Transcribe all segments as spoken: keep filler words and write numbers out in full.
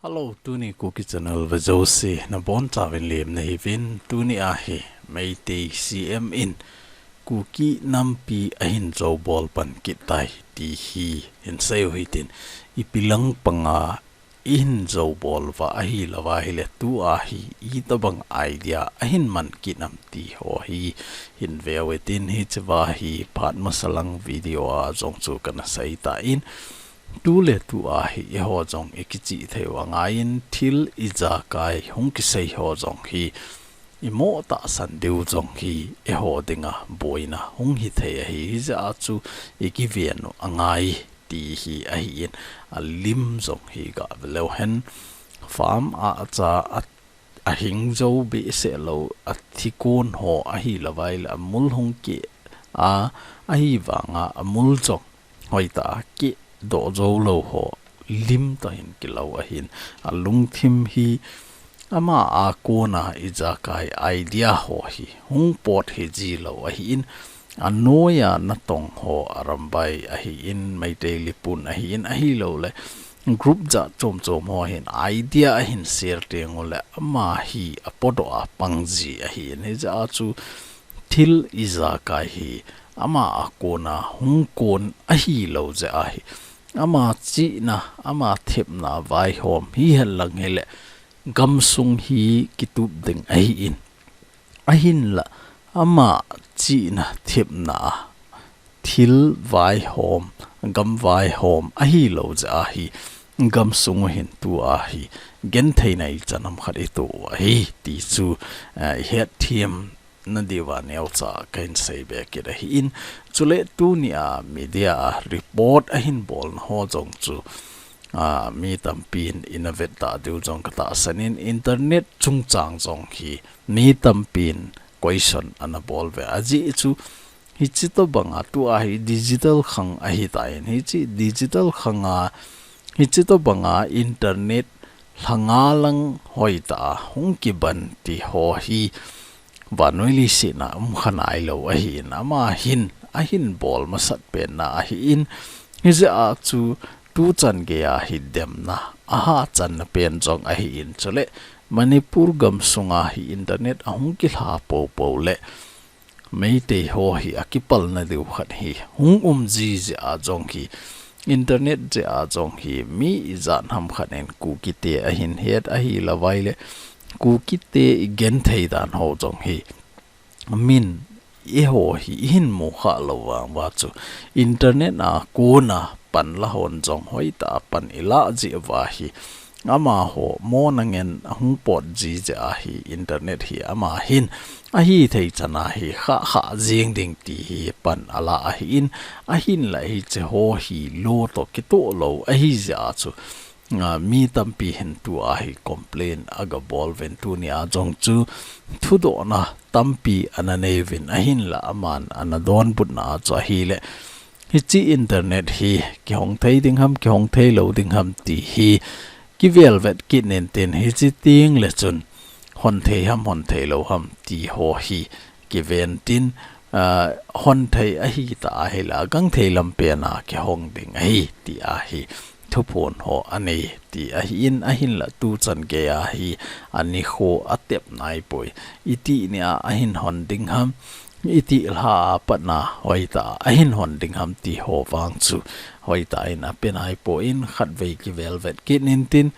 Hello, tuni Kuki Channel vejouse nabonchauvin lemna hiuvin, tuni ahi Meitei C M in Kuki nampi ahin jou bol pan kit tai ti hi hin seiu hitin, ipi lang panga ihin jou bol uva ahilou ahile tua hi itobang idea ahin man kit nam ti ho hi hin veu hitin, hichea hi phat masa lang video a jong chu kana seitan, tuletua hi eiho jong ikichih theiu angaiyin thil ijakai hung kisei ho jong hi imo tahsan diu jong hi eiho dinga boina hung hithei ahi, hijeh a chu ikiven u angai ti hi ahin, alim jong hi gave leu hen, farm a acha a, ahing jou behseh lou, athi kon ho ahilou ahile amul hung keh a, ahivanga amul jong hoitah a keh doh jou lou ho lim tah in kilou ahin, alungthim hi ama a kona ijakai idea ho hi hung pot hiji lou ahin, anoiya natong ho Arambai ahin, Meitei Lipun ahin, ahilouleh group jat chom chom ho hin idea ahin share tenguleh ama hi apodoh a pangji ahin, hijeh a chu thil ijakai hi ama a kona hung kon ahilou jeh ahi, ama chihna, ama thepna vaihom hihen lang hile gamsung hi kitup ding ahin, ahinla ama chihna thepna thil vaihom, gam vaihom ahilou jeh ahi, gamsung u hin tua hi genthei nei chanam khat itoh u ahi ti chu, eh, ihetthem nadiuva neocha kahin seibe kit ahin, chule tunia media a report ahin bolna ho jong chu, ah, mi tampin ina vet ta diu jong katahsan in, internet chungchang jong hi mi tampin question ana bol uve, ajeh chu hiche tobanga tua hi digital khang ahitan, hiche digital khanga, hiche tobanga internet lhanga lang hoitah a hung kiban ti ho hi vannoi leiset a um kha nailou ahin, ama hin ahin bol masat penna ahin, hijeh a chu tuchan geiya hi demna ahahchanna pen jong ahin, chule Manipur gamsunga hi internet ahung kilha poupou leh Meitei ho hi akipalna diu khat hi hung um jijeh a jong hi, internet jeh a jong hi mi ijat ham khat in Kukite ahin het ahilou ahile Kukite igenthei dan ho jong hi min eiho hi ihin mu khalou vang uva chu internet a kona panla hon jong hoitah a pan ilah jeh uva hi amaho mona ngen ahung pot jijeh a hi internet hi ama hin ahithei chana hi khah khah jeng ding ti hi pan ala ahin, ahinla hiche ho hi lo toh kitoh lou ahijeh a chu, ah, mi tampi hin tua hi complain aga bol uvin, tunia jong chu thudohna tampi ana nei uvin, ahinla aman ana donbutna a chu ahile hiche internet hi kihong thei ding ham, kihong thei lou ding ham ti hi kivel vet kit intin, hiche tengle chun hon thei ham, hon thei lou ham ti ho hi kiven tin, ah, hon thei ahitah ahile agangthei lam pena kihong ding ahi ti ahi thuphon ho anei ti ahin, ahinla tuchan geiya hi anikho atep naipoi, itih nia ahin hon ding ham, itih lha a patna hoitah a ahin hon ding ham ti ho vang chu hoitah in ape naipon, khatvei kivel vet kit intin,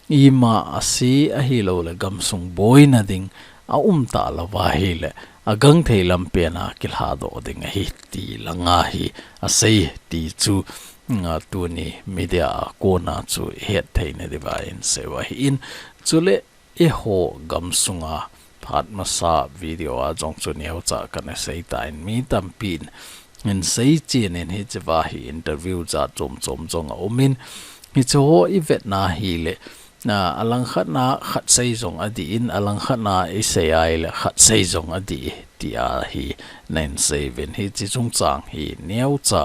ima ase ahilouleh gamsung boina ding aum talou va ahile agangthei lam pena kilhadoh ding ahi ti langa hi asei ti chu, nga, tuni media a kona chu ihet thei nadiuva hin seiu ahin, chule eiho gamsunga phat masa video a jong chu neocha kana seitan, mi tampin hin seichen in, hichea hi interview jat chom chom jong aumin, hiche ho ivetna ahile, na, alangkhatna khat sei jong adih in, alangkhatna isei ahile khat sei jong adih tia hi nahin seiuvin, hiche chungchang hi neocha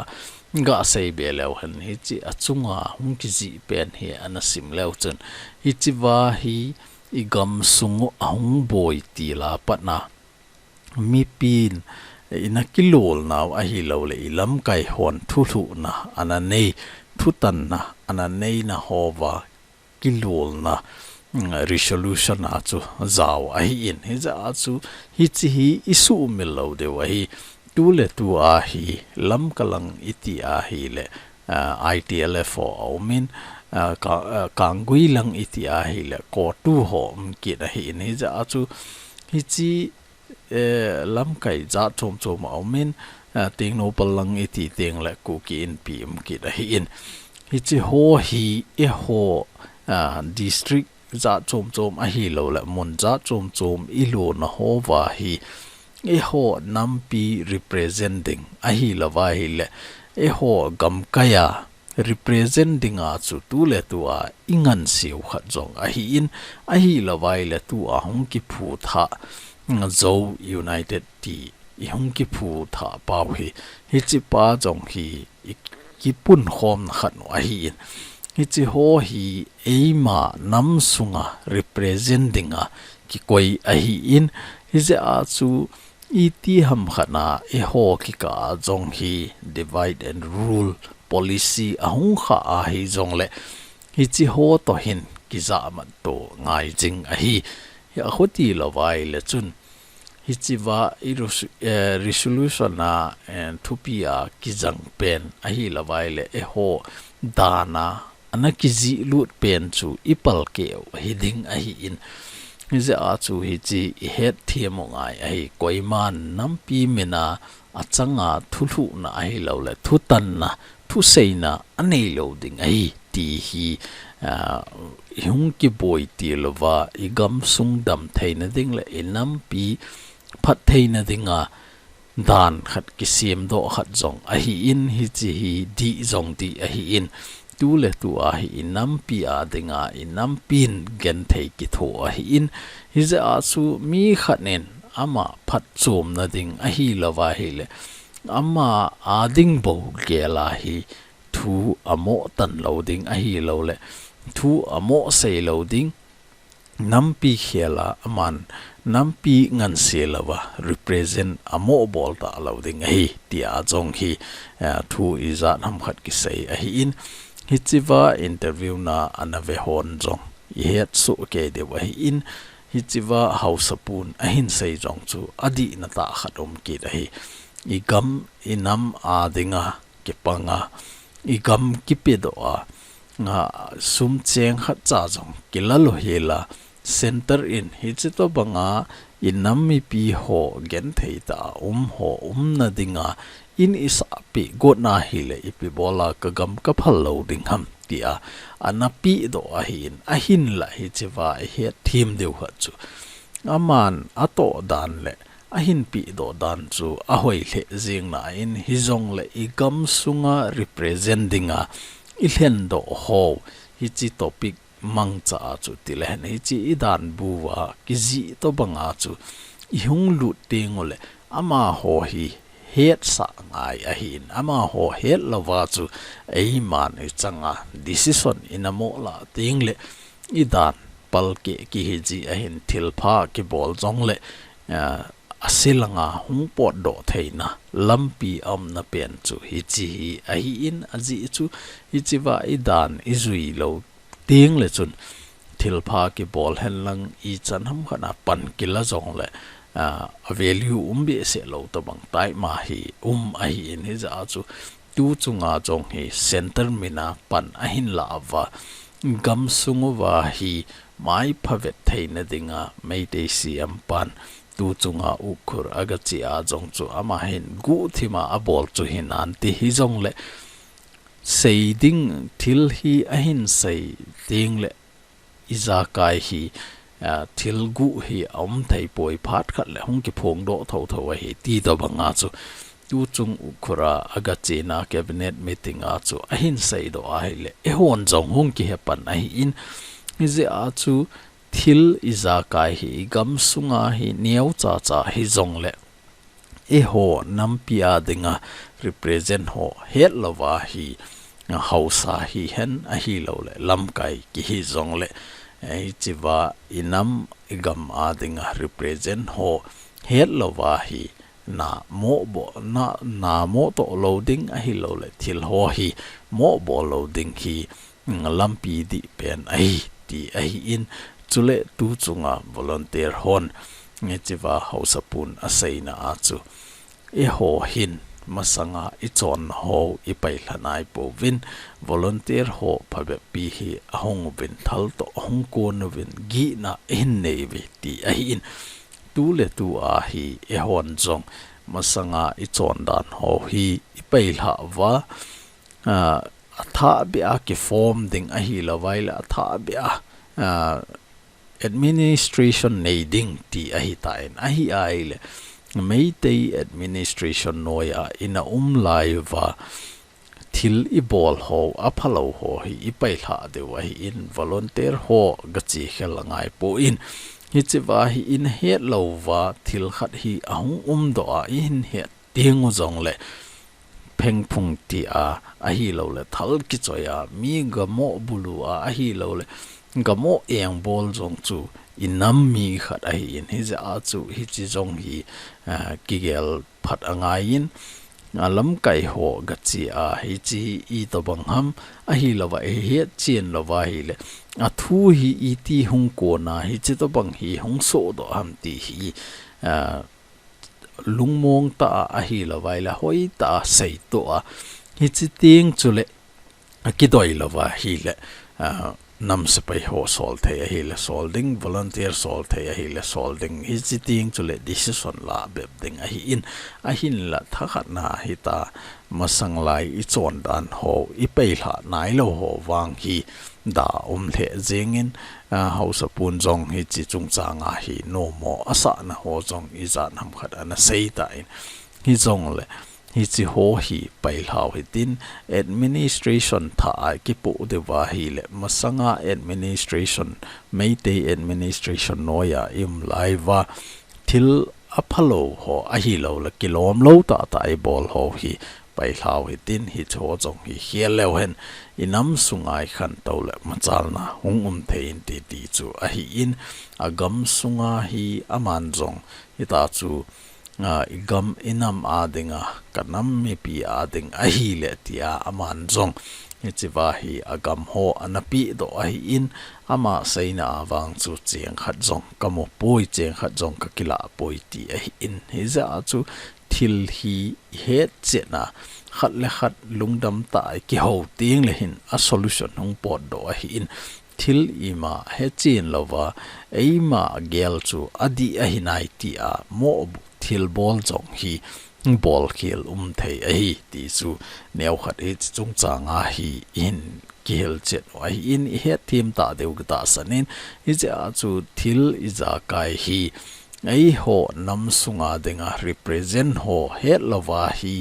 gasei be leu hen, hiche achunga hung kijih pen hi ana sim leu chun, hichea hi igamsung u ahung boi til a patna mipin ina kilolnau ahilouleh ilamkai hon thulhuhna ana nei, thutanna ana neina hova kilolna, mm, resolution a chu jao ahin, hijeh a chu hiche hi isuhmil lou diu ahi. Tuletu a hi Lamka lang iti ahile, ah, I T L F ho aumin, ah, Ka-, ah, Kanggui lang iti ahile CoTU ho um kit ahin, hijeh a chu hiche eh, lamkai jat chom chom aumin, eh, Tengnoupal lang iti tengle Kuki Inpi um kit ahin. Hiche ho hi eiho, ah, district jat chom chom ahilouleh mun jat chom chom ilona houva hi eiho nampi represent ding ahilou ahile eiho gamkai a represent dinga chu tuletu a inganseu khat jong ahin, ahilou ahile tua hung kiphuthah Zo United ti ihung kiphuthah pau hi, hichepa jong hi ikipunkhomna khat u ahin. Hiche ho hi eima nam sunga represent dinga kikoi ahin, hijeh a chu iti ham khat a eiho kikah a jong hi divide and rule policy ahung kha ahijongle hiche ho toh hin kijahmat to ngai jing ahi. Hi akhuti lou ahile chun hichea i res-, eh, resolution a, eh, thupi a kijang pen ahilou ahile eiho dan a ana kijihlut pen chu ipalkeh u hiding ahin. Hijeh a chu hiche ihetthem u ngai ahi, koiman nampi mina achanga thulhuhna ahilouleh thutanna, thuseina aneilou ding ahi ti hi, ah, ihung kiboi til uva igamsung damtheina ding le inampi phattheina dinga dan khat kisemdoh khat jong ahin, hiche hi dih jong dih ahin, tuletu a hi inampi a dinga inampin genthei kitho ahin, hijeh a chu mi khat in ama phatchomna ding ahilou ahile ama a ding bou gel a hi thu amoh tan lou ding ahilouleh thu amoh sei lou ding, nampi khel a aman nampi nganse louva represent amoh bol talou ding ahi tia jong hi, eh, thu ijat ham khat kisei ahin, hichea interview na ana ve hon jong ihetsoh kei diu ahin, hichea haosapun ahin sei jong chu adihna tah khat um kit ahi. Igam inam a dinga kipanga, igam kipedoh a, nga sum cheng khatcha jong kila lou hela, center in hiche tobanga inam mipi ho genthei tah a um ho umna dinga in isahpeh got ahile ipi bola kagam kaphal lou ding ham tia ana pehdoh ahin, ahinla hichea ihetthem diu khat chu aman atoh dan le ahin pehdoh dan chu ahoi lheh jeng nan, hijongle igamsunga represent dinga ilhendoh ho hiche topic mangcha a chu tilehen hiche idanbu a kijih tobanga chu ihung lut tengule amaho hi hetsah ngai ahin, amaho hetlouva chu eiman ichanga decision ina mohlah tengle idan palkeh kihi ji ahin, thilpha kibol jongle, ah, asilanga hung potdoh theina lampi aumna pen chu hiche hi ahin, ajeh chu hichea idan ijui lou tengle chun thilpha kibol henlang ichan ham khat a pan kila jongle, ah, a value um behseh lou tobang taima hi um ahin, hijeh a chu tu chunga jong hi center mina pan ahin lah uva, gamsung uva hi maipha vet theina dinga Meitei C M pan tu chunga Ukhrul aga che a jong chu ama hin guhthima abol chu hinante, hijongle sei ding thil hi ahin sei tengle ijakai hi, ah, thil guh hi aum theipoi, phat khat le hung kiphongdoh thotho ahi ti tobanga chu tu chung Ukhrul a aga chena cabinet meeting a chu ahin seidoh ahile eihon jong hung kihepan ahin, hijeh a chu thil ijakai hi igamsunga hi neocha cha hijongle eiho nampi a dinga represent ho hetlouva hi haosa hihen ahiloule lamkai kihi jongle, eh, hichea inam igam a dinga represent ho hetlouva hi namoh bol, na, namoh toh lou ding ahiloule thil ho hi mohbol lou ding hi lampi dih pen ahi ti ahi in, chule tu chunga volunteer hon, hichea hausapun aseina a chu, eiho hin masanga ichonna ho ipailha nai pouvin, volunteer ho phabep pi hi ahung uvin, thal toh ahung kon uvin, gihna ihin nei uve ti ahi in, tuletu a hi eihon jong masanga ichon dan ho hi ipailha uva, ah, athah beh a kiform ding ahi lou vai le, athah beh a, ah, administration nei ding ti ahi tan, ahi ai le, Meitei administration noiya ina um lai uva, thil ibol ho, aphalou ho hi ipailha diu ahi in, volunteer ho gache khel angai poi. Hichea hi ihet lou uva, thil khat hi ahung umdoh a, ihin het ding u jong le, phengphung ti a, ahi lou le, thal kichoi a, mi gamoh bulu a, ahi lou le, gamoh engbol jong chu inam mi khat ahi in, hijeh a chu hiche jong hi, ah, kigel phat angai in, alamkai ho gache a, hiche hi itobang ham, ahi lou va, ihet chen lou va ahi le, athu hi iti hung kon a, hiche tobang hi hung sohdoh ham ti hi, ah, lungmong tah a, ahi lou vai le, hoitah a seitoh a, hiche teng chule, akidoi lou va ahi le, ah, nam sepai ho sol thei ahi le sol ding, volunteer sol thei ahi le sol ding, hiche teng chule decision la bep ding ahi in, ahin la thakhat na hita, masang lai ichon dan ho, ipailha nai lou ho vang hi, da um lheh jeng in, ah, hausapun jong hiche chungchang a hi nomo asahna ho jong ijat ham khat ana sei tan, hijong le, hiche ho hi pailhau hitin, administration thah a kipoh diu va ahi le, masanga administration, Meitei administration noiya i um lai uva, thil aphalou ho ahi lou le, kilom lou tah tah ibol ho hi pailhau hitin, hiche ho jong hi khel leu hen, inam sunga ikhantou le machalna hung um thei inte ti chu ahi in, agam sunga hi aman jong hita chu, ah, igam inam a dinga, kanam mipi a ding ahi le tia aman jong, hichea hi agam ho ana pehdoh ahi in, ama seina a vang chu cheng khat jong kamu poi, cheng khat jong kakilah poi ti ahi in, hijeh a chu thil hi ihet chen a, khat le khat lungdam tah a ikihou teng le hin a solution hung potdoh ahi in, thil ima hechen lou va, eima gel chu adih ahi nai tia moh thil bol jong hi bol khel um thei ahi ti chu neokhat hiche chungchang a hi ihin kihil chet u ahi in, ihet them tah diu katahsan in, hijeh a chu thil ijakai hi eiho nam sunga dinga represent ho het lou va hi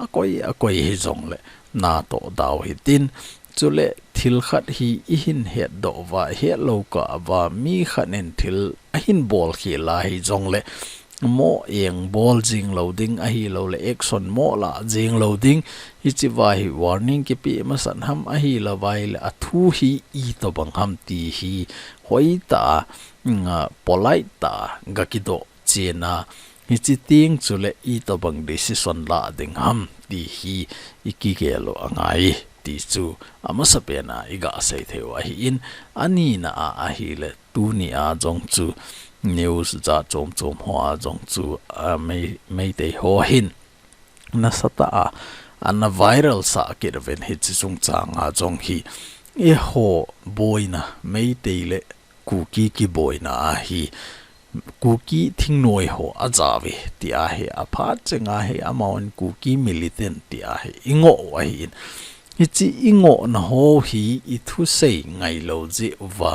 akoi akoi hijong le natoh dau hitin, chule thil khat hi ihin hetdoh uva, hetlou kah uva, mi khat in thil ahin bol khel a hijong le, moh engbol jing lou ding ahi lou le, action moh lah jing lou ding, hichea hi warning kipeh masat ham ahi lou vai le, athu hi itobang ham ti hi hoitah a, mm, polite tah a gakidoh chen a, hiche teng chule itobang decision lah ding ham ti hi ikigel u angai ti chu amasapen a iga sei thei u ahi in, anina a ahi le, tuni a jong chu news jat chom chom ho a jong chu, ah, Mei-, Meitei ho hin nasatah a ana viral sah kit uvin, hiche chungchang a jong hi eiho boina, Meitei le Kuki kiboina a hi Kuki thingnoi ho ajao uve tia hi aphat chenga hi amahon Kuki militant tia hi ingoh u ahi in, hiche ingohna ho hi ithusei ngailou jeh uva,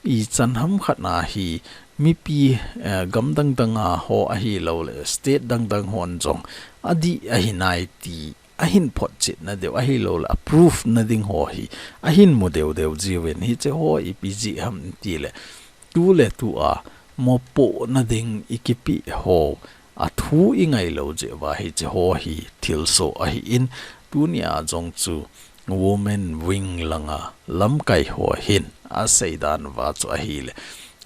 ichan ham khat na hi mipi, eh, gam dang dang a ho ahi lou le, state dang dang hon jong adih ahi nai ti ahin photchetna diu ahi lou le, a proof na ding ho hi ahin mu deu deu jiuvin, hiche ho ipi jeh ham ti le, tu le tu a mopohna ding ikipeh ho, athu ingailou jeh uva hiche ho hi thilsoh ahi in, tuni a jong chu women wing langa lamkai ho hin asei dan uva chu ahi le,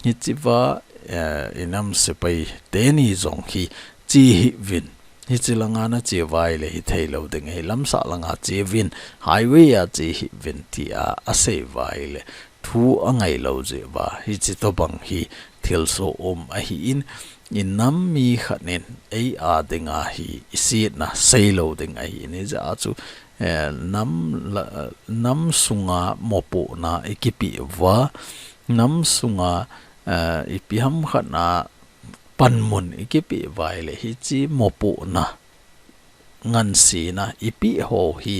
hichea, eh, inam sepai teni jong hi che hih uvin, Hichi langa nache uva ahile hithei lou ding ahi, lamsah langa che uvin, highway a che hih uvin tia asei uva ahile thu angai lou jeh uva, hichi tobang hi thilsoh um ahin, inam mi khat in ei a dinga hi isetna sei lou ding ahin, hijeh a chu, eh, nam la, nam sunga mopohna ikipeh uva, nam sunga, eh, ipi ham khat na panmun ikipeh uva ahile hichi mopohna ngansena ipeh ho hi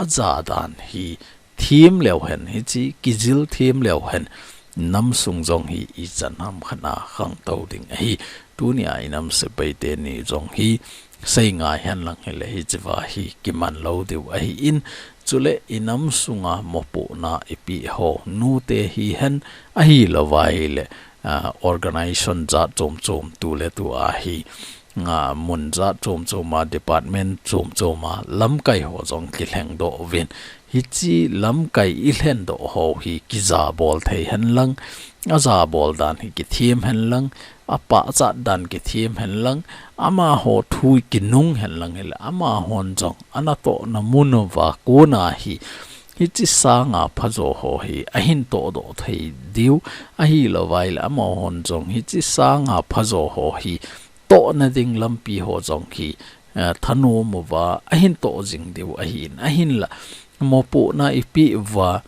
ajadan hi them leu hen, hichi kijil them leu hen, nam sung jong hi ichan ham khat na khangtou ding ahi. Tunia inam sepai teni jong hi sei ngai hen lang hile hichi uva hi kiman lou diu ahin, chule inam sunga mopohna ipeh ho, nute hihen, ahilouva ahile, ah, organization jat chom chom tuletu a hi, ah, mun jat chom chom a, department chom chom a lamkai ho jong kilhengdoh uvin, hichi lamkai ilhendoh ho hi kijabol thei hen lang, ajabol dan hi kithem hen lang, apahchat dan kithem hen lang, amaho thu kinung hen lang hile, amahon jong anatohna mun uva kona hi, hichi sanga phajo ho hi ahin tohdoh thei diu, ahilouva ahile amahon jong hichi sanga phajo ho hi tohna ding lampi ho jong hi, eh, thanom uva ahin toh jing diu ahin, ahinla mopohna ipeh uva,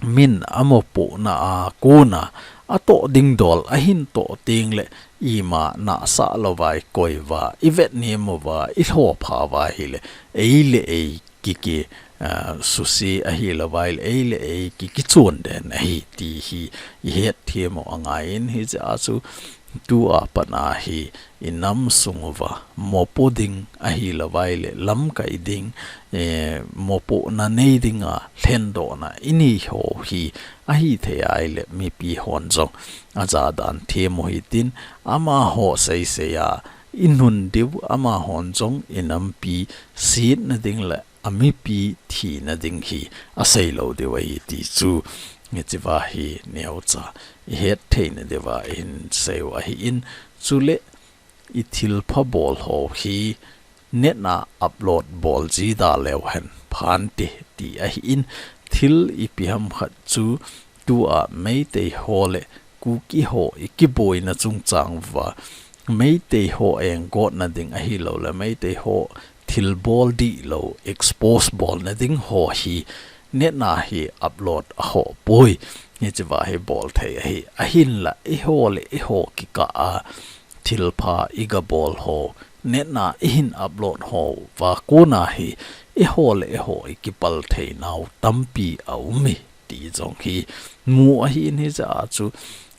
min amopohna a kona atoh ding dol ahin toh tengle ima nahsah louva ikoi uva, ivet nem uva, ilhopha uva ahile, ei le ei kiki, ah, suse ahilouva ahile, ei le ei kiki chondan ahi ti hi ihet them u angaiyin, hijeh a chu tua pat a hi inam sung uva mopo ding ahilouva ahile lamkai ding, eh, mopohna nei dinga lhendohna inei ho hi ahithei a ahile mipi hon jong ajadan them u hitin, amaho seisei a inun diu, amahon jong inampi setna ding le amipi thina ding hi asei lou diu ahi ti chu, hichi uva hi neocha ihet theina diuva ihin sei u ahin, chule ithilpha bol ho hi net a upload bol jida leu hen phante ti ahin, thil ipi ham khat chu tua Meitei ho le Kuki ho ikiboina chungchang uva, Meitei ho enggotna ding ahilouleh Meitei ho thilbol dihlou, expose bolna ding ho hi net a hi upload ahoh poi. Hichi uva hi bol thei ahi. Ahinla eiho le eiho kikah a thilpha igabol ho, net a ihin upload ho uva kona hi eiho le eiho ikipal theinau tampi aume ti jong hi mu ahin, hijeh a chu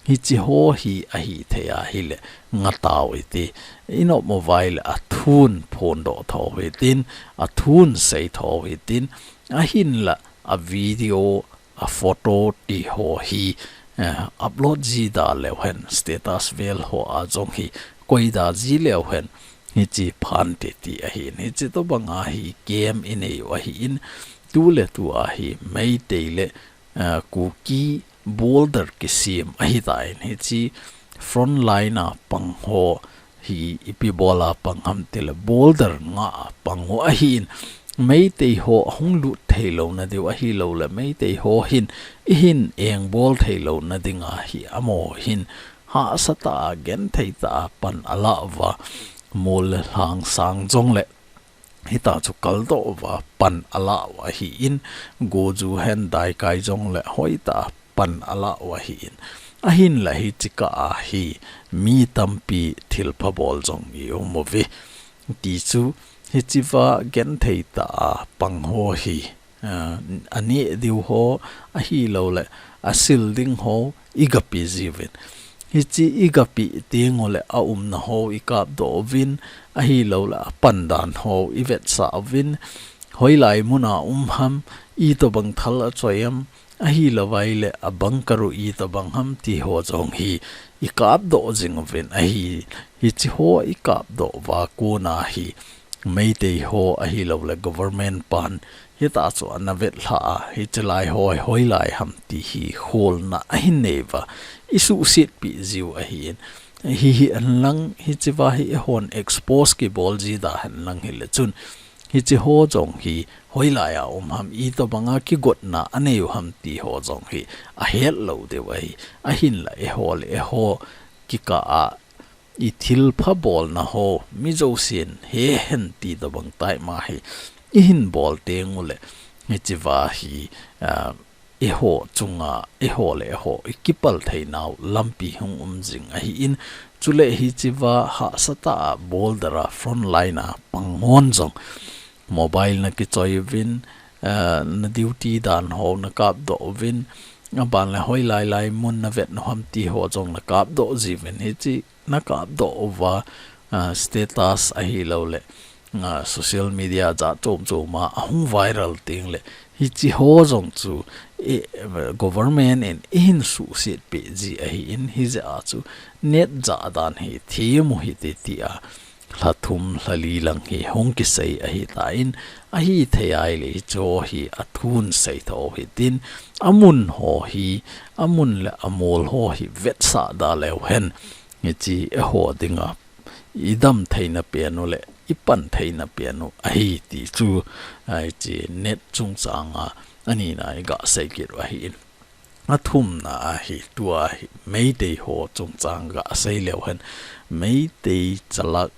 hichi ho hi ahithei ahile ngatau iti. Inop mo uva ahile athun phondoh tho hitin, athun sei tho hitin, ahinla a video, a photo ti ho hi, eh, upload jida leu hen, status vel ho a jong hi koida ji leu hen, hichi phante ti ahin. Hichi tobang a hi camp inei u ahin, tuletu a hi Meitei le, eh, Kuki border kisem ahitan, hichi frontline a pang ho hi ipi bol a pang ham tile border ngah a pang u ahin, Meitei ho ahung lut theilouna diu ahilouleh Meitei ho hin ihin engbol theilouna dinga hi amaho hin hahsa tah a, genthei tah a pan alah uva, mol le lhang sang jongle hita chu kaldoh uva pan alah u ahin, goju hen daikai jongle hoitah a pan alah u ahin. Ahinla hichi kah a hi mi tampi thilpha bol jong ium uve. Ti chu hichi uva genthei tah a pang ho hi, ah, aneh diu ho ahilouleh asil ding ho igape jiuvin. Hichi igape tenguleh aumna ho ikapdoh uvin, ahilouleh apan dan ho ivetsah uvin, hoilai mun a um ham, itobang thal achoi am, ahilouva ahile a bunker u itobang ham ti ho jong hi ikapdoh jing uvin ahi. Hichi ho ikapdoh uva kona hi Meitei ho ahilouleh government pan hita chu ana vetlhah a, hichi lai ho hi hoilai ham ti hi kholna ahin nei uva, isuhsetpi jiu ahin. hi hi hen lang, hiche va hi eihon expose kibol ji da hen lang hile chun, hiche ho jong hi hoilai a um ham, itobanga kigotna anei u ham ti ho jong hi ahet lou diu ahi. Ahinla eiho le eiho kikah a i thilpha bolna ho mi jousen he hen ti tobang tai ma hi ihin bol teng ule, hiche va hi, ah, eiho chunga, eiho le eiho i kipal theinau lampi hung um jing ahin, chule hiche va hahsa tah a bol dara frontline a pang hon jong mobile na kichoi uvin, eh, na duty dan ho na kapdoh uvin, aban le hoilai lai mun na vet u ham ti ho jong na kapdoh ji uvin, hiche na kapdoh uva, ah, status ahilouleh, ah, social media jat chom chom a ahung viral teng le, hiche ho jong chu, eh, government in eihin suhset peh ji ahin, hijeh a chu net jah dan hi them u hite tia lha thum lha li lang hi hung kisei ahitan, ahithei ahile hiche ho hi athun sei tho hitin, amun ho hi, amun le amol ho hi vetsah da leu hen, hiche eiho dinga i dam theina pen u le i pan theina pen u ahi ti chu, ah, hiche net chungchang a anina i gasei kit u ahin. Athumna a hi, tua hi Meitei ho chungchang gasei leu hen, Meitei chalak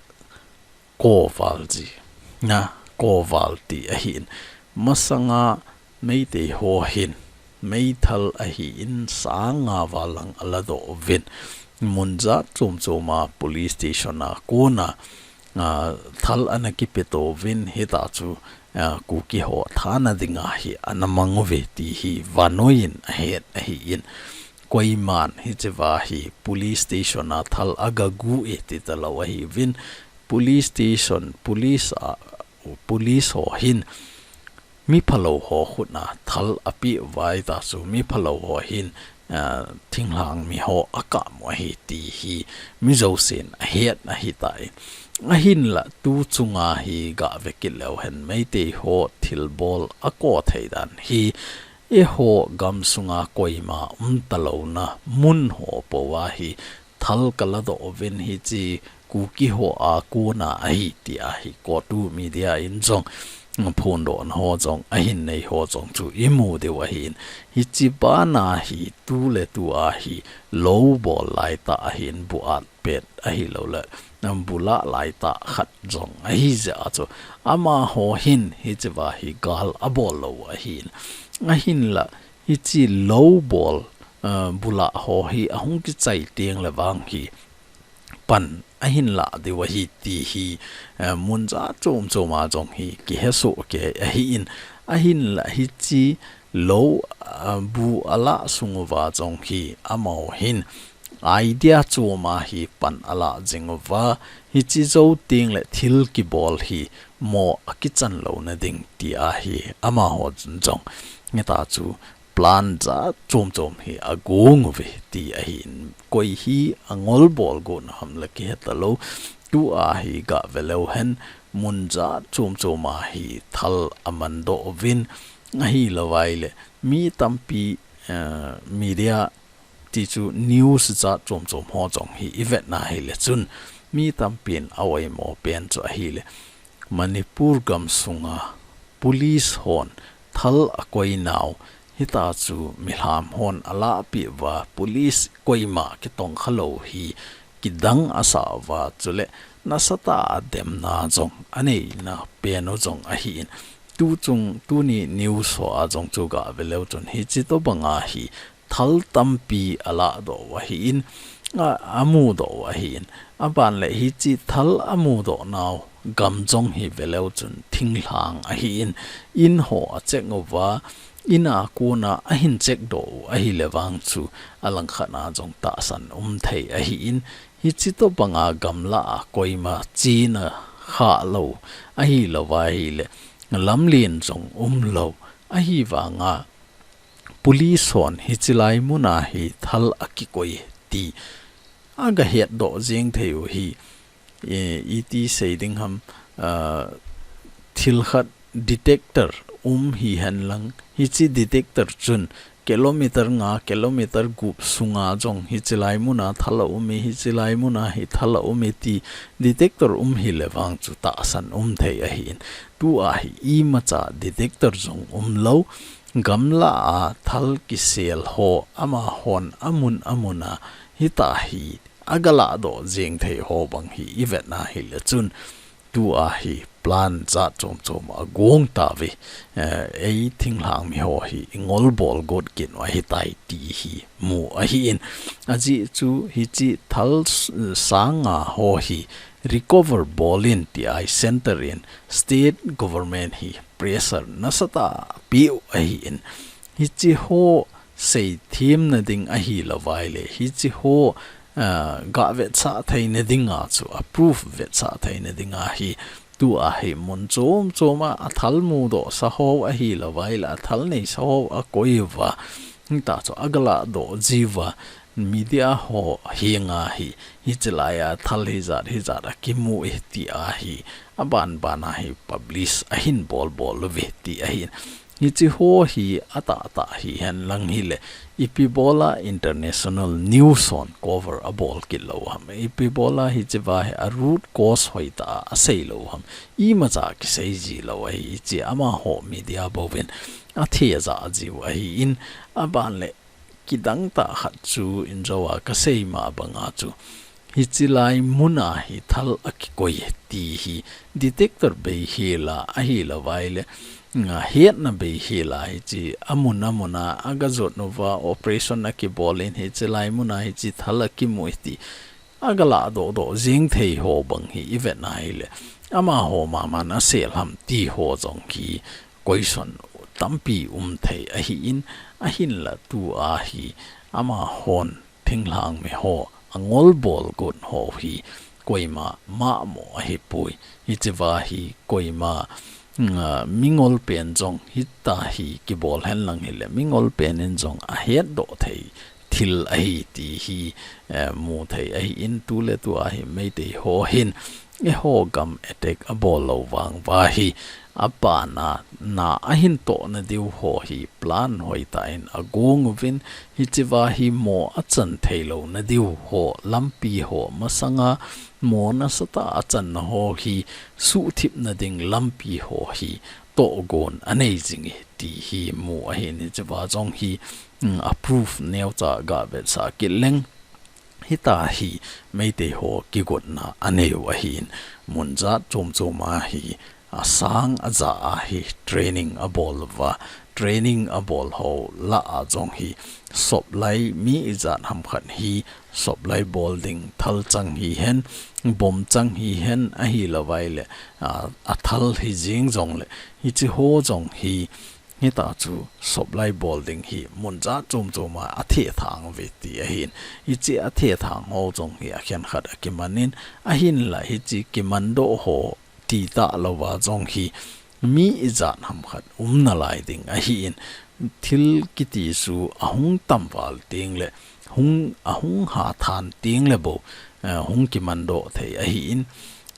koval ji, na, koval ti ahin. Masanga Meitei ho hin, meithal ahin, sang nga val lang aladoh uvin, mun jat chom chom a police station a kona, ah, thal ana kipe to uvin, hita chu, ah, Kuki ho thana dinga hi ana mang uve ti hi vannoi in ahet ahin. Koiman hiche va hi police station a thal aga gu e ti talou ahiuvin, police station, police a, police ho hin mi phalou ho khut a thal ape uva, hita chu mi phalou ho hin, ah, thinglhang mi ho akap u ahi ti hi mi jousen ahet ahitai. Ahinla tu chunga hi gave kit leu hen, Meitei ho thilbol ako thei dan hi eiho gamsunga koima um talouna mun ho pou a hi thal kaladoh uvin, hiche Kuki ho a kona ahi tia hi COTU media in jong phondohna ho jong ahin nei ho jong chu imu diu ahin. Hiche bana hi tu le tu a hi lou bol laitah ahin, bu at pet ahilouleh, um, bu lah laitah khat jong ahi jeh a chu amaho hin hiche va hi gal abol lou ahin. Ahinla hiche lou bol, uh, bu lah ho hi ahung kichai teng le vang hi pan ahin lah diu ahi ti hi, uh, mun jat chom chom a jong hi kihe soh kei ahin. Ahinla hiche lou, uh, bu alah sung uva jong hi amaho hin idea chom a hi pan alah jing uva, hiche jou teng le thil kibol hi mo akichan louna ding tia hi amaho jong hita chu plan jat chom chom hi agong uve ti ahin, koi hi angol bol got u ham le kihe talou. Tu a hi gave leu hen, mun jat chom chom a hi thal aman doh uvin, ahilou vaile mi tampi, eh, media ti chu news jat chom chom ho jong hi i vet na hile chun mi tampin a oimo pen chu ahile Manipur gamsunga police hon thal akoi nau hita chu milham hon alahpeh uva, police koima kitongkha lou hi kidang asah uva, chule nasatah a demna jong aneina pen u jong ahin. Tu chung, tuni news ho a jong chu gave leu chun hiche tobanga hi thal tampi alah doh u ahin, a, amu doh u ahin. Aban le hiche thal amu doh nau gam jong hi ve leu chun thinglhang ahin, in ho a check uva, in a kona ahin check doh u ahile vang chu alangkhat a jong tahsan um thei ahin. Hiche tobanga gamlah a koima chena khalou ahilou va ahile lamlen jong umlou ahivanga police hon hiche lai muna hi thal akikoi ti aga hetdoh jeng thei u hi, eh, iti sei ding ham, ah, thil khat detector um hihen lang, hiche detector chun kilometer nga, kilometer gup sunga jong hiche lai muna thal a um e, hiche lai muna hi thal a um e ti detector um hile vang chu tahsan um thei ahin. Tua hi imacha detector jong umlou, gamla a thal kisel ho amahon amun amuna hita hi agalah doh jeng thei ho bang hi ivet na hile chun, tua hi plan jat chom chom agong tauve. Eh, ei thinglhang mi ho hi ingolbol got kit u ahitai ti hi mu ahin. Ajeh chu hiche thal s-, sang nga ho hi recover bol in ti ahi, centre in, state government hi pressure nasatah a pe u ahin. Hiche ho seithem na ding ahilou vaile, hiche ho, ah, gah vetsah thei na dinga chu, a proof vetsah thei na dinga hi, tua hi mun chom chom a, athal mudoh sa ho ahilou vaile, athal nei sa ho akoi uva, hita chu agalah doh jiuva, media ho henga hi, hiche lai a thal hijat hijat akimu e ti ahi, aban ban a hi publish ahin bol bol uve ti ahin. Hiche ho hi atahtah hihen lang hile, ipi bola international news hon cover abol kit lou ham, ipi bola hichea hi a root cause hoitah a asei lou ham, imacha kisei ji lou ahi, hiche amaho media bouvin athejah jiu ahin, aban le kidang tah khat chu injo a kasei ma banga chu, hiche lai muna hi thal akikoi ti hi detector bei hela ahilou vaile, nga hetna bei hela hiche amun amun a agajot uva operation akibol in hiche lai muna hiche thal akimu e ti agalah doh doh jeng thei ho bang hi ivet na hile, amaho mama nasel ham ti ho jong hi question tampi um thei ahin, ahinla tua hi amahon thinglhang mi ho angolbol got ho hi koima mamo ahipoi. Hichea hi koima, mm, mingol pen jong hita hi kibol hen lang hile, mingol pen in jong ahetdoh thei thil ahi ti hi, eh, mu thei ahin, tuletua hi Meitei ho hin eiho gam attack abol lou vang uva hi, aban a na ahin toh na diu ho hi plan hoitah in agong uvin, hichea hi mo achan thei lou na diu ho lampi ho masanga mo nasatah a achan na ho hi suhthip na ding lampi ho hi tohgon anei jing e ti hi mu ahin, hichea jong hi, mm, a proof neocha gah vetsah kit leng, hita hi Meitei ho kigotna anei u ahin, mun jat chom chom a hi asang aja a hi training abol uva, training abol ho lah a jong hi soplai mi ijat ham khat hi soplai bol ding thal chang hihen, bomb chang hihen ahilou vaile, a, athal hi jing jongle, hiche ho jong hi, hita chu soplai bol ding hi mun jat chom chom a athethang uve ti ahin. Hiche athethang ho jong hi akhenkhat akiman in, ahinla hiche kimandoh ho titah louva jong hi mi ijat ham khat um nalai ding ahin, thil kiti chu ahung tamval teng le, hung, ahung hathan teng le bou, eh, hung kimandoh thei ahin,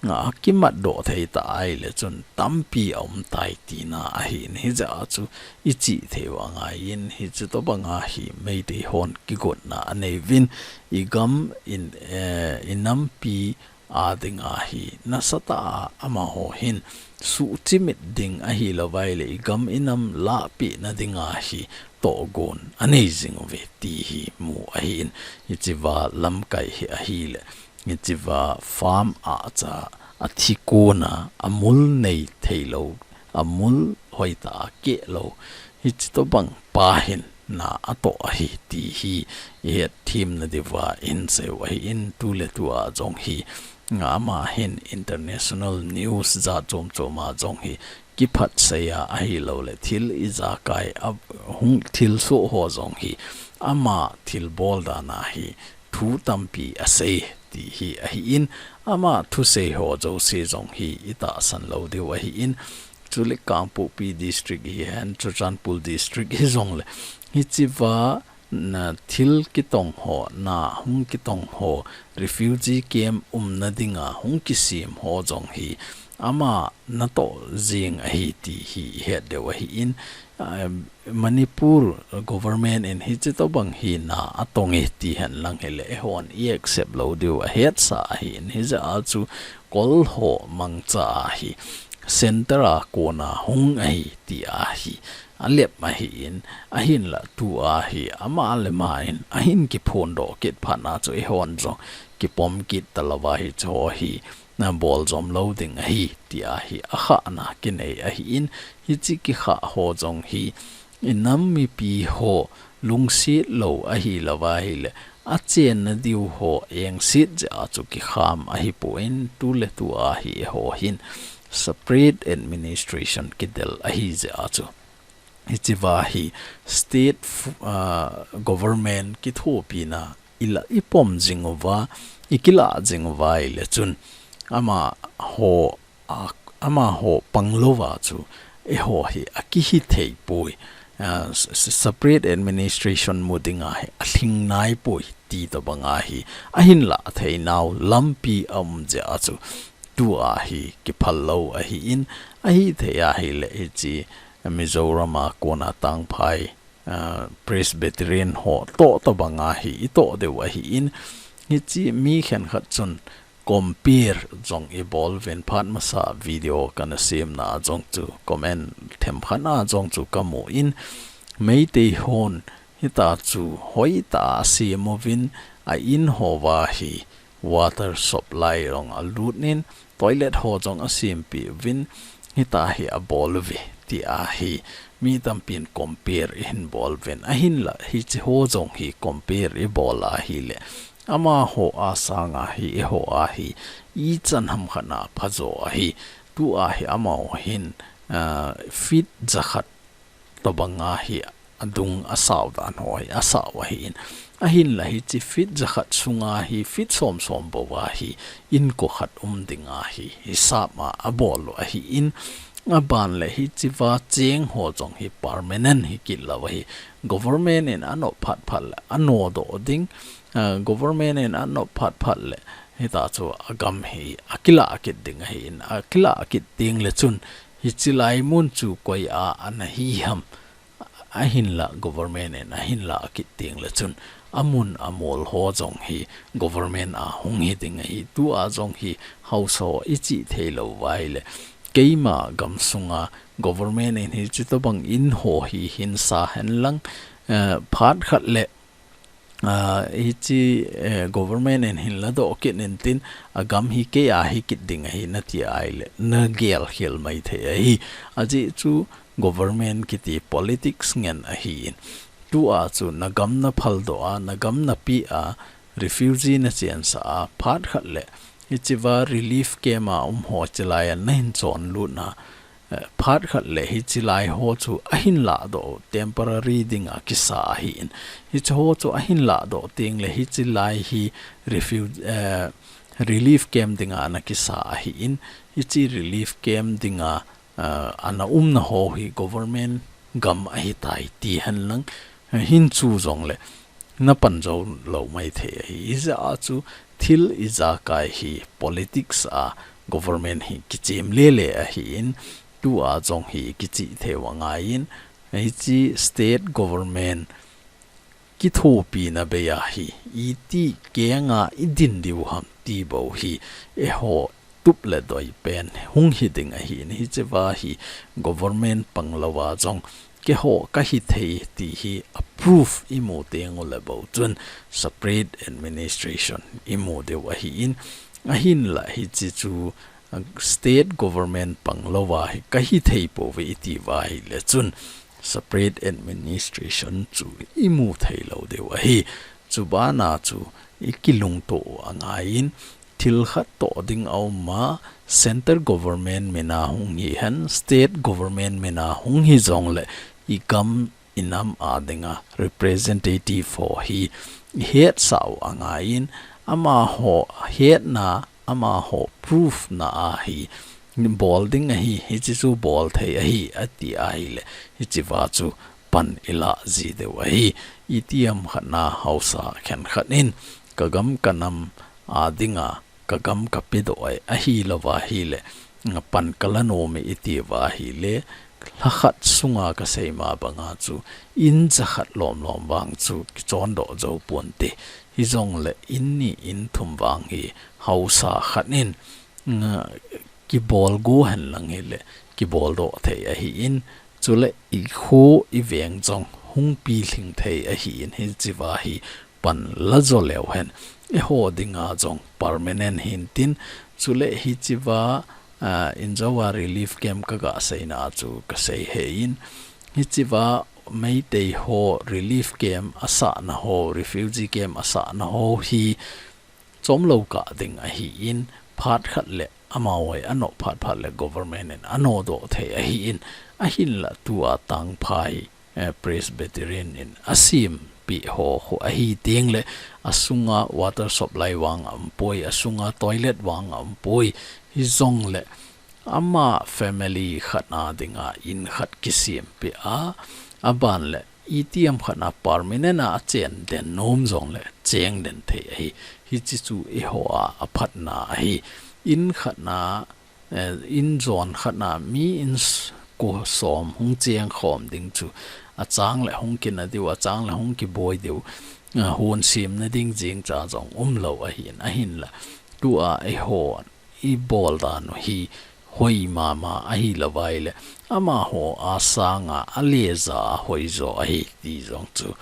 akimatdoh thei ta ahile chun tampi aum tai tina ahin, hijeh a chu ichih thei u angaiyin, hiche tobanga hi Meitei hon kigotna anei uvin, igam in, eh, inampi a dinga hi nasatah a amaho hin suhchimit ding ahilou vaile, igam inam lahpeh na dinga hi tohgon anei jing uve ti hi mu ahin, hichea lamkai hi ahile, hichea farm a cha athi kona amul nei theilou, amul hoitah a kehlou, hiche tobang pa hin na atoh ahi ti hi ihet themna diuva ihin sei u ahin, tuletua jong hi, nga ama hin international news jat chom chom a jong hi kiphatsei a ahilou le thil ijakai a hung thilsoh ho jong hi ama thilbol dan a hi thu tampi asei ti hi ahin, ama thusei ho jouse jong hi itahsan lou diu ahin, chule Kangpokpi District hihen, Churachandpur District hijongle, hichea na thil kitong ho, na hung kitong ho, refugee camp umna dinga hung kisem ho jong hi ama natoh jing ahi ti hi ihet diu ahin, ah, Manipur government in hichi tobang hi na atong e ti henlang hileh eihon i accept lou diu ahetsa ahin, hijeh a chu kol ho mangcha ahi, center a kona hung ahi ti ahi, alep ahin, ahinla tua hi ama le ama in ahin kiphondoh kit phat a chu eihon jong kipom kit talou ahi, chu hi na bol jom lou ding ahi ti ahi, akhahna kinei ahin, hichi kikhah ho jong hi inam mipi ho lungset lou ahilou ahileh achenna diu ho engset jeh a chu kikham ahipon, tuletua hi eiho hin separate administration kidel ahi jeh a chu hichiva hi state fu-, ah, government kithopina ila ipom jing uva, ikilah jing uva ahileh chun amaho, a, amaho panglouva chu eiho hi akihi thei poi, ah, s-, s-, separate administration mu dinga hi alhing nai poi ti tobanga hi ahinlah thei nau lampi aum jeh a chu tua hi kiphal lou ahin, ahithei ahileh hichi Mizoram a kona Tangphai, ah, Presbyterian ho toh tobanga hi itoh diu ahin, hichi mi khenkhat chun compare jong ibol uvin, phat masa video kana semna a jong chu comment themkhat a jong chu kamun, Meitei hon hita chu hoitah a asem uvin, a in houva hi water supply jong alut in, toilet ho jong asempeh uvin, hita hi abol uve ti ahi, mi tampin compare ihin bol uvin, ahinla hichi ho jong hi compare ibol ahileh amaho a sanga hi eiho a hi ichan hamkhat a phajo ahi, tua hi amaho hin, ah, feet jakhat tobanga hi adung asao dan ho hi asao ahin, ahinla hichi feet jakhat sunga hi feet som som bouva hi inko khat um dinga hi hisap a abol u ahin, aban leh hichiva cheng ho jong hi permanent hi kit lou ahi, government in anop phat phat leh anodoh ding, ah, government in anop phat phat leh hita chu agam hi akilah kit ding ahin, akilah kit ding leh chun hichi lai mun chu koi a ana hi ham, ahinlah government in ahinlah kit ding leh chun amun amol ho jong hi government a hung hi ding ahi, tua jong hi haosa ichih thei lou uva ahileh keima gamsunga government in hichi tobang in ho hi hinsa henlang, eh, phat khat leh, ah, hichi, eh, government in hin ladoh kit intin, agam hi kei a hi kit ding ahi nati ahileh nagel khel mai thei ahi. Ajeh chu government kiti politics ngen ahin, tua chu nagam naphaldoh a, nagam napeh a, refugee nachensah a, phat khat leh hichiva relief camp a um ho chilai a nahin chonlut na, eh, phat khat leh hichi lai ho chu ahin lahdoh u, temporary dinga kisa ahin. Hichi ho chu ahin lahdoh teng leh hichi lai hi refu-, eh, relief camp dinga ana kisa ahin. Hichi relief camp dinga, eh, ana umna ho hi government gam ahitai ti henlang, eh, hin chu jongleh napan jou lou mai thei ahi. Hijeh a chu thil ijakai hi politics a government hi kichem lele ahin, tua jong hi kichih thei u angaiyin, hichi state government kithopina bei a hi iti kenga idin diu ham ti bou hi eiho tup le doi pen hung hi ding ahin, hichiva hi government panglouva jong keiho kahi thei ti hi a proof imu teng uleh bou chun separate administration imu diu ahin, ahinlah hichi chu, ah, state government panglouva hi kahi thei pouve iti uva ahileh chun separate administration chu imu thei lou diu ahi. Chubana chu ikilungto u angaiyin, thil khat toh ding aum a, center government mina hung hihen, state government mina hung hi jongleh igam inam a dinga representative ho hi ihetsah u angaiyin, amaho hetna, amaho proof na a hi bol ding ahi, hichi chu bol thei ahi ati ahileh hichiva chu pan ilah ji diu ahi. Itiham khat na haosa khenkhat in kagam kanam a dinga kagam kapedoh e, ahilouva ahileh Nga pan kala nom e iti uva ahile, lhakhat sunga kasei ma banga chu, incha khat lomlom vang chu kichon doh jou ponte. Hijongle in ni in thum vang hi haosa khat in, nga, kibol go hen lang hile, kibol doh thei ahin, chule i kho i veng jong hung pilhing thei ahin, hiche uva hi pan la jo leu hen. Eiho dinga jong permanent hintin, chule hiche uva, ah, Injao a relief camp kaga seina chu kasei hih in. Hiche uva Meitei ho relief camp asahna ho, refugee camp asahna ho hi chomlou kah ding ahin, phat khat le amaho hi ano phat phat le government in ano doh thei ahin, ahinla tua Tangphai, eh, Presbyterian in asempeh ho khu ahi tengle, asunga water supply vang aumpoi, asunga toilet vang aumpoi, hijongle ama family khat a dinga in khat kisempeh a, aban le itiham khat a permanent a achen den nom jongle cheng den thei ahi. Hiche chu eiho a aphatna ahi. In khat a, eh, in jon khat a mi in s-, ko som hung cheng khom ding chu achang le hung kina diu, achang le hung kiboi diu, ah, hon semna ding jeng cha jong umlou ahin, ahinla tua eiho i bol dan u hi hoi mama ahi lou vai le, amaho a sanga aleja a hoi jo ahi ti jong chu,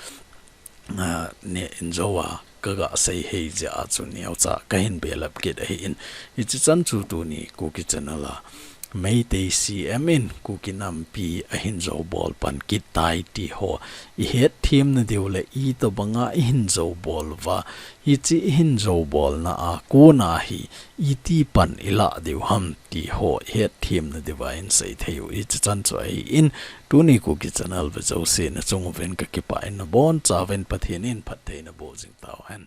ah, ne Injao a kaga sei hih jeh a chu neocha kahin belap kit ahin, hiche chan chu tuni Kuki Channel a Meitei C M in Kuki nampi ahin jou bol pan kit tai ti ho i hetthem na diu le itobanga ihin jou bol uva, hiche ihin jou bolna a kona hi iti pan ilah diu ham ti ho i hetthem na diuva in sei thei u hiche chan chu ahin, tuni Kuki Channel ve jouse na chung uvin kakipah in nabon chauvin Pathen in phatthei naboh jing tauhen.